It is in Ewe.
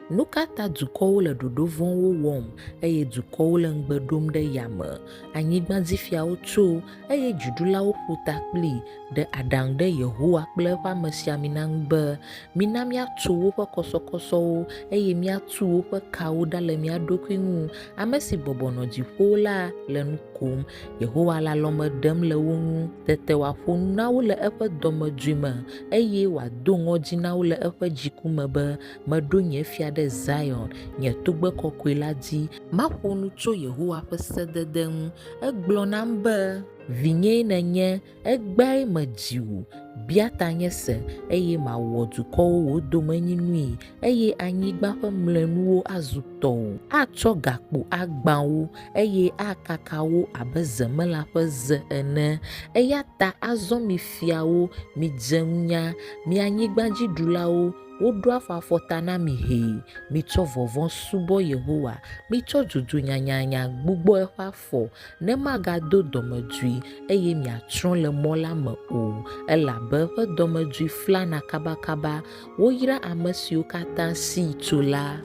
Nu ka ta dukɔwo le ɖoɖo vɔ̃wo wɔm, eye dukɔwo le ŋugbe ɖom ɖe yame? Anyigbadzifiawo tso, eye dziɖulawo ƒo ta kpli, ɖe aɖaŋu ɖe Yehowa kple eƒe amesiamina ŋu be, Mina míatso woƒe kɔsɔkɔsɔwo, eye míatu woƒe kawo ɖa le mía ɖokui ŋu. Ame si bɔbɔ nɔ dziƒowo la le nu kom. Yehowa le alɔme ɖem le wo ŋu. Tete wòaƒo nu na wo le eƒe dɔmedzoe me, eye wòado ŋɔdzi na wo le eƒe dziku me be, Meɖo nye fia ɖe Zion, nye togbɛ kɔkɔe la dzi. Maƒo nu tso Yehowa ƒe sedede ŋu. Egblɔ nam be. Vinyee nènye, egbeae medzi wò. Bia tanye se, eye mawɔ dukɔwo wò domenyinui, eye anyigba ƒe mlɔenuwo azu tɔwò. Atsɔ gakpo agbã wo, eye akaka wo abe zemela ƒe ze ene. Eya ta azɔ mi fiawo, midze nunya, mi anyigbadziɖulawo, Woɖo afɔ afɔta na mi hee, mitsɔ vɔvɔ̃ subɔ Yehowa, mitsɔ dzodzo nyanyanya gbugbɔ eƒe afɔ, ne magado dɔmedzoe eye miatsrɔ̃ le mɔ la me o, elabe eƒe dɔmedzoe flana kabakaba. Woyra ame siwo katã sii tso la.